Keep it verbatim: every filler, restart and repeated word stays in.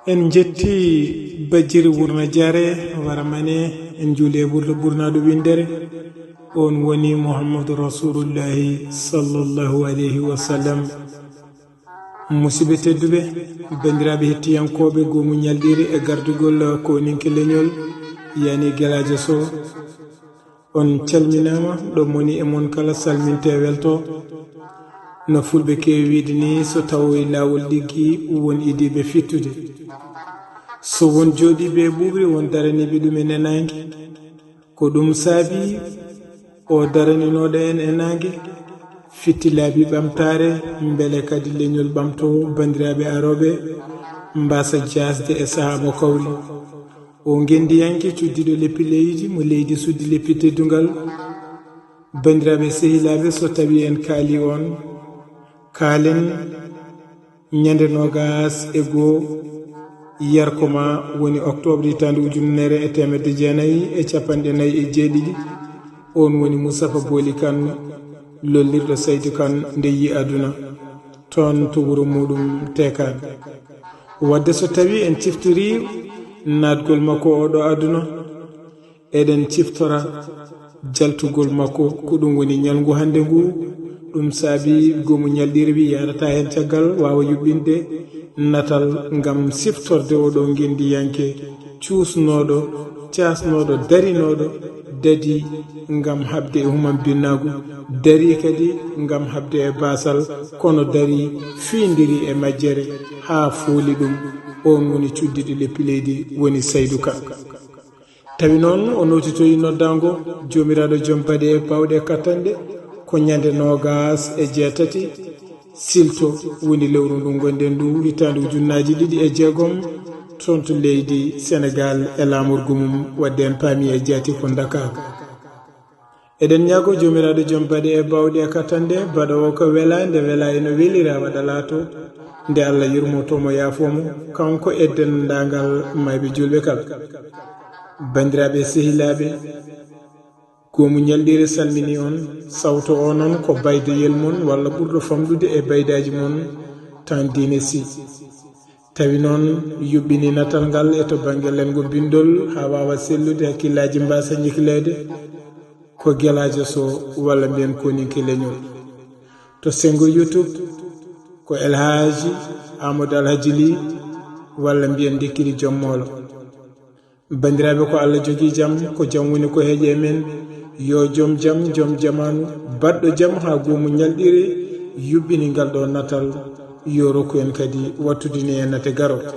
En njetti Bajiri Wurna Jare, Waramane, en njuuli e ɓurɗo ɓurnaaɗo winndere. On woni Muhammadu Rasulullahi sallallahu alayhi wa sallam. Musidɓe tedduɓe, banndiraaɓe hettiyankooɓe Goomu Ñalɗiri e gardugol Koninke Leñol, yani Gelaajo Sow, on calminaama, ɗo moni e mon kala salminte welto. No fulɓe keewi wiide ni, so tawoyi laawol ɗiggi, won idiiɓe fittude. So won jooɗiiɓe e ɓuuɓri, won daraniiɓe ɗum e nenaange. Ko ɗum saabi o daraninooɗo en e naange, fitti laabi ɓamtaare, mbele kadi leñol ɓamto, banndiraaɓe arooɓe mbaasa jaasde e sahaa mo kawri. O ngenndiyanke cuddiiɗo leppi leydi, mo leydi suddi leppi teddungal. Banndiraaɓe sehilaaɓe, so tawi en kaali on, kaalen ñande noogas e goo yarkoma, woni octobre hitaande ujunere e teemedde jeenayi e capanɗe nayi e jeeɗiɗi. On woni Moustapha Booli Kan, lollirɗo Saydu Kan nde yi aduna, toon to wuro muɗum Teekaan. Wadde so tawi en ciftori naatgol makko oɗo aduna, eɗen ciftora jaltugol makko, ko ɗum woni ñalngu hannde ngu. Ɗum saabi Goomu Ñalɗiri wi yaarata heen caggal, waawa yuɓɓinde natal ngam siftorde oɗo ngenndiyanke cuusnooɗo, caasnooɗo, darinooɗo, dadi ngam haɓde e humam binnaagu, dari kadi ngam haɓde e baasal, kono dari fiindiri e majjere haa fooli ɗum. On woni cuddiiɗo leppi leydi, woni Saydu Kan. Tawi noon o nootitoyi noddaango Joomiraaɗo Joom Baɗe e Baawɗe e Kattanɗe, ko ñande noogas e jeetati silto, woni lewru ndu ngonɗen ndu, hitaande ujunnaaji ɗiɗi e jeegom, toon to leydi Senegaal e laamorgo mum, wadde en paami e jaati ko Ndakaaru. Eɗen ñaago Joomiraaɗo Joom Baɗe e Baawɗe e Kattanɗe, baɗoowo ko wela, nde wela eno welira, waɗa laato, nde Allah yurmoto mo, yaafo mo, kanko e denndaangal mayɓe juulɓe kala. Banndiraaɓe sehilaaɓe, Goomu Ñalɗiri salmini on, sawto o noon ko baydeyel mon walla ɓurɗo famɗude e baydaaji mon, tan diine si. Tawi noon yuɓɓini natal ngal e to bannge lengo binndol, haa waawa sellude, hakkillaaji mbaasa ñikileede, ko Gelaajo Sow walla mbiyen Koninke Leñol. To senngo YouTube, ko El Hadji Amadou Alhaji Ly, walla mbiyen Ndekkiri Joom Moolo. Banndiraaɓe, ko Allah jogii jam, ko jam woni ko heeƴe e men. Yo joom jam, joom jamaanu, baɗɗo jam haa Goomu Ñalɗiri yuɓɓini ngal ɗo natal, yo rokku en kadi wattude ni e nate garooɗe.